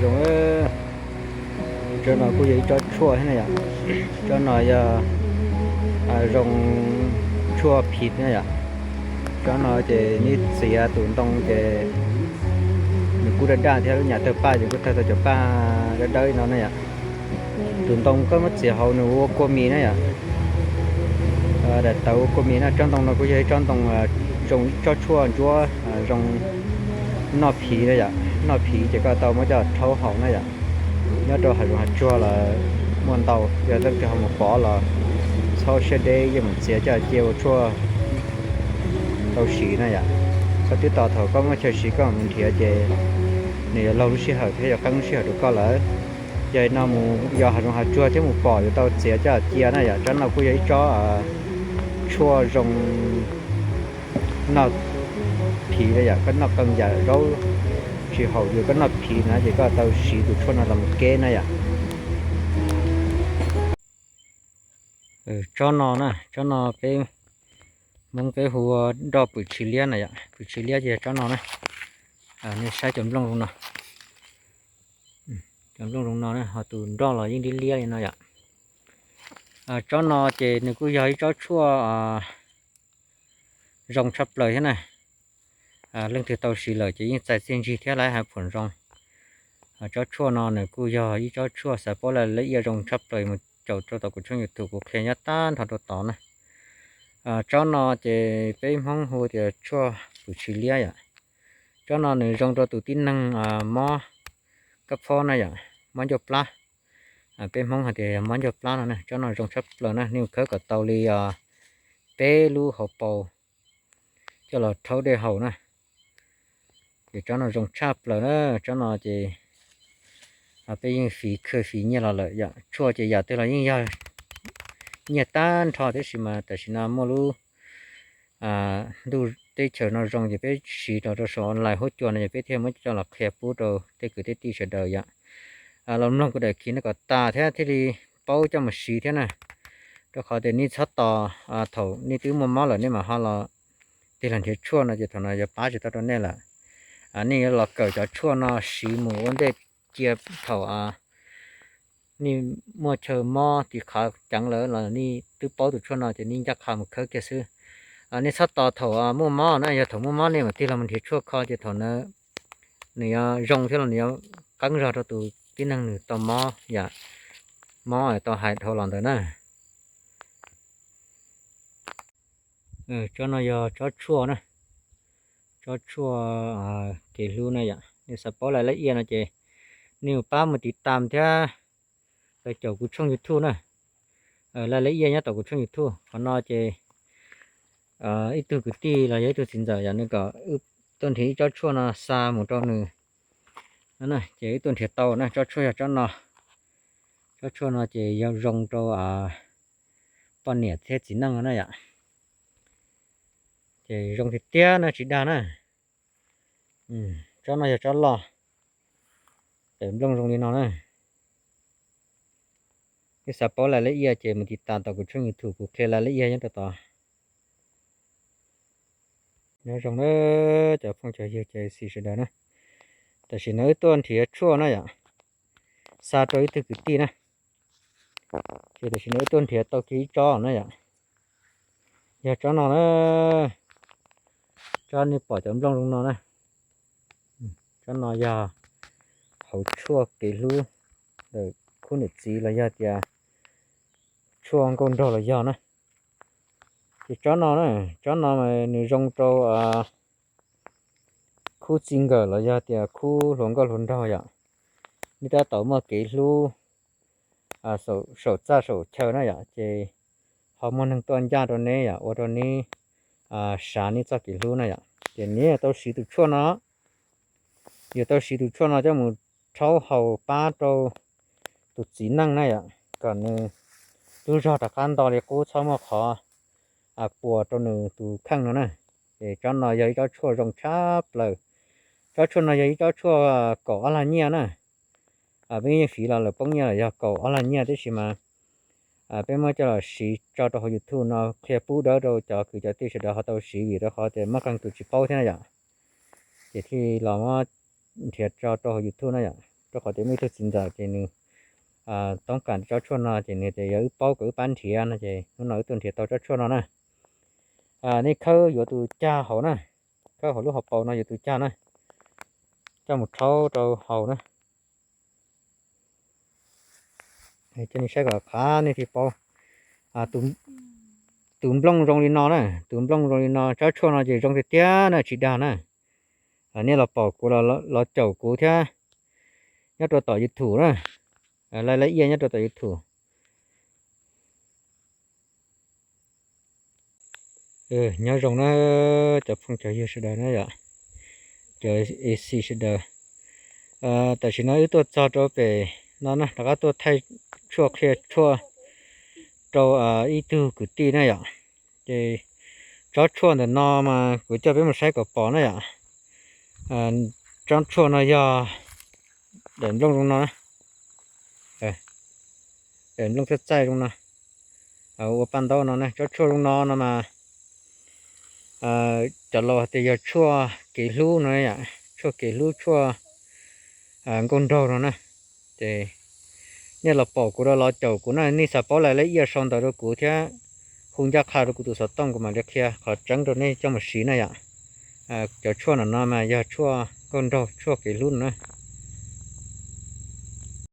Tsob no kuj yog ib tsob tshuaj thiab na yom. Tsob no yog zoo tshuaj phiv na yom. Tsob no ces neb txiav tus ntoo ces nws kuj daj daj thiab, lub nyam tawg paj ces kuj tawg tau cov paj dawb dawb no na yom. Tus ntoo koj muab txiav hauv nws ua kua mis na yom. Daim tawv ua kua mis na. Tsob ntoo no kuj yog ib tsob ntoo zoo, ib tsob tshuaj ntsuab zoo noj phiv na yom. Noj phiv ces koj tau muab coj rhaub haus na yom. Nyob rau hav zoov hav tsuag los muaj ntau, yog leej twg ho mus pom los txhob siab deb, yeej mus txiav coj cia ua tshuaj tau siv na yom. Koj twb tos thaum koj muaj chaw siv koj mam mus nrhiav ces nws yuav laug lub sij hawm thiab yuav qeeb lub sij hawm rau koj lawm. Yog no mus yos hav zoov hav tsuag thiab mus pom yuav tau txiav coj cia na yom. Tsob no kuj yog ib tsob tshuaj zoo noj phiv na yom. Koj noj qee yam zaub tsis haum yus, koj noj phiv na ces koj tau siv tus tshuaj no los mus keb na yom. Tsob no na, tsob no peb Hmoob peb hu ua nroj pwm tshis liab na yom. Pwm tshis liab ces yog tsob no na. Nej saib cov nplooj zoo no, cov nplooj zoo no na, ho tus nroj los yeej liab liab li no yom. Tsob no ces nws kuj yog ib tsob tshuaj zoo tshaj plaws thiab na. Leej twg tau siv lawm ces yeej txais txiaj ntsig thiab lawv hais phuam zoo. Tsob tshuaj no nws kuj yog ib tsob tshuaj xav paub laj laj iaj zoo tshaj plaws, mus caum rau tom kuv tshooj YouTube kuv qhia nyob tag nrho rau tod na. Tsob no ces peb Hmoob hu tias tshuaj pwm tshis liab yom. Tsob no nws zoo rau tus tib neeg mob kab phob na yom, mob ncauj plab. Peb Hmoob hais tias yog mob ncauj plab no na. Tsob no zoo tshaj plaws na, nej mus khawb kom tau li peb lub hauv paus coj los rhaub dej haus na. Ces tsob no zoo tshaj plaws na. Tsob no ces peb yeej fiv khw fiv nyiaj los lawm yom. Tshuaj ces yam twg los yeej yog nyiaj tag nrho, tab sis mas tam sim no muaj lub ntuj teb chaws no zoo ces peb siv los rau saum online huab cua no ces peb thiaj muab coj los qhia pub rau tej kwv tej tij sawv daws yom. Los mloog kuv daim khiv no kom tas thiab thiaj li paub coj mus siv thiab na. Rau qhov tias nej txhob tos thaum nej twb muaj mob lawm nej mam ho los tig los nrhiav tshuaj no ces thaum no yuav pab tsis tau rau nej lawm. Nej yuav los kawm cov tshuaj no siv mus ua ntej cia thaum nej muaj chaw mob tiv qhav ceev lawm los nej twb paub tus tshuaj no ces nej ncaj qha mus khawb kiag xwb. Nej txhob tos thaum muaj mob na, yog thaum muaj mob nej mam tig los mus nrhiav tshuaj kho ces thaum na nws yuav zoo thiab los nws yuav qeeb zog rau tus tib neeg nws tau mob yom, mob tau hais dhau los ntawd na. Tsob no yog tsob tshuaj na, tsob tshuaj kev hlub na yom. Nej xav paub laj laj iaj no ces nej mus pab mus tiv tam thiab los caum kuv tshooj YouTube na. Laj laj iaj nyob tom kuv tshooj YouTube. Qhov no ces ib tug kwv tij los yog ib tug txiv ntxawm yom, nws kom wb tuaj nrhiav ib tsob tshuaj no xa mus rau nws. Ces wb tuaj nrhiav tau na, tsob tshuaj yog tsob no. Tsob tshuaj no ces yog zoo rau poj niam thiab txiv neej na yom. Ces zoo tiag tiag na, tsis dag na. Tsob no yog tsob loj, pem nplooj zoo li no na. Nej xav paub laj laj iaj ces mus tiv tam tom kuv tshooj YouTube kuv qhia laj laj iaj nyob rau tod. Nyob zoo na cov phooj cov ywg cov xis sawv daws na. Tam sim no wb tuaj nrhiav tshuaj na yom, xa rau ib tug kwv tij na. Ces tam sim no wb tuaj nrhiav tau kiag ib tsob na yom. Yog tsob no na, tsob nej pom cov nplooj zoo no na. Tsob no yog hauv tshuaj kev hlub ntawm khub niam txiv los yog tias tshuaj nkauj nraug los yog na. Ces tsob no na, tsob no mas nws zoo rau khub txij nkawm los yog tias khub hluas nkauj hluas nraug yom. Nej tab tom muaj kev hlub saum txaj saum chaw na yom, ces ho muaj neeg tuaj ncaj rau neb yom, ua rau neb sav neb txoj kev hlub na yom. Ces neb yuav tau siv tus tshuaj no, yuav tau siv tus tshuaj no coj mus rhaub haus pab rau tus txiv neej na yom, kom nws lub zog rov qab nto li qub, txhob muaj qhov puas rau nws tus kheej no na. Ces tsob no yog ib tsob tshuaj zoo tshaj plaws. Tsob tshuaj no yog ib tsob tshuaj kaum ob lag nyiaj na. Peb yeej fiv los lawm poob nyiaj lawm yog kaum ob lag nyiaj, tab sis mas peb muab coj los siv tso rau hauv YouTube no qhia pub dawb rau cov kwv cov tij sawv daws ho tau siv, vim rau qhov tias muaj qee tus tsis paub thiab na yom. Ces thiaj los muab nrhiav tso rau hauv YouTube na yom. rau qhov tias muaj ib tug txiv ntxawm ces nws toob kas tsob tshuaj no ces nws tias yog wb paub kom wb pab nrhiav no ces hnub no wb tuaj nrhiav tau tsob tshuaj no na. Nej khawb yuav tus cag hauv na, khawb hauv lub hauv paus no yuav tus cag na, coj mus rhaub rau haus na. Coj nej saib kom qab nej thiaj paub. Tus nplooj zoo li no na, tus nplooj zoo li no, tsob tshuaj no ces zoo tiag tiag na, tsis dag na. Nej los pom kuv, los caum kuv thiab nyob rau tom YouTube na, laj laj iaj nyob rau tom YouTube. Nyob zoo na cov phooj cov ywg sawv daws na yom, cov A C sawv daws. Tam sim no wb tuaj txog rau pem no na, rov qab tuaj thaij tshuaj qhia tshuaj rau ib tug kwv tij na yom. Ces tsob tshuaj ntawm no mas kuv coj peb mus saib kom pom na yom. Tsob tshuaj no yog daim nplooj zoo no, daim nplooj txaij txaij zoo no, ua paj ntaub no na. Tsob tshuaj zoo no no mas cov laus hais tias yog tshuaj kev hlub no yom, tshuaj kev hlub, tshuaj nkauj nraug no na. Ces nej los pom kuv, los caum kuv na, nej xav paub laj laj iaj sau ntawv rau kuv thiab hu ncaj qha rau kuv tus xov tooj, kuv mam li qhia qhov tseeb rau nej coj mus siv na yom. Cov tshuaj no no mas yog tshuaj nkauj nraug, tshuaj kev hlub no na.